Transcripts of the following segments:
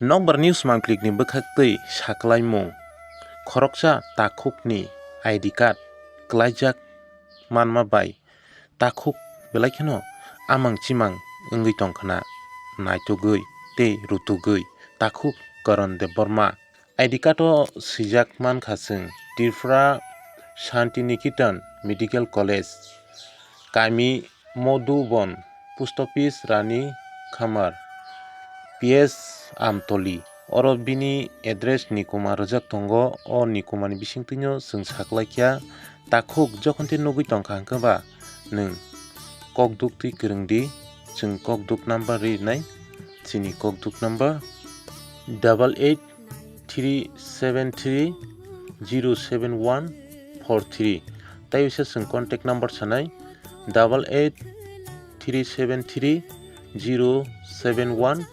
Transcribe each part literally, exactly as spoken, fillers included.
Nokbar News mangplikni bwkhaktwi saklaimung. Khoroksa takhukni I D card kwlaijak manma bai takhuk belai kheno amang chimang wngwi tongkhna, naitugwi tei rutugwi takhuk Karan Debbarma. I D card o swijak mankha chwng Tripura Shanti Niketan Medical College, kami Modhubon, Post Office Rani Khamar, P S Amtoli. Oro bini address nikuma rwjak tongo. O nikumani bisingtwino chwng saklaikha, takhuk jokhon tei nugwi tongkha hwnkhe ba nwng kokduk twi kwrwngdi. Chwng kokduk number rinai, chini kokduk number double eight three seven three zero seven one four three. Tei bisa chwng contact number sanai double eight three seven three zero seven one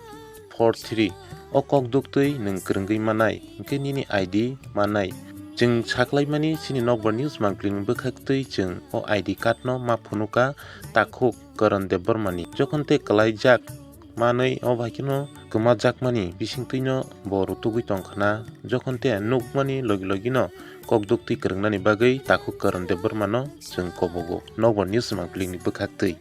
four three. O kokduk twi nwng kwrwngwi manai, hwnkhe nini I D manai. Chwng saklaimani chini Nokbar News mangplikni bwkhaktwi chwng o I D card no ma phunuka takhuk Karan Debbarmani. Jokhon tei kwlaijak manwi o bai kheno kwmajakmani bisingtwino bo rutugwi tongkhna, jokhon tei nukmani logi logino kokduk twi kwrwngnani bagwi takhuk Karan Debbarmano chwng kobogo Nokbar News mangplikni bwkhaktwi.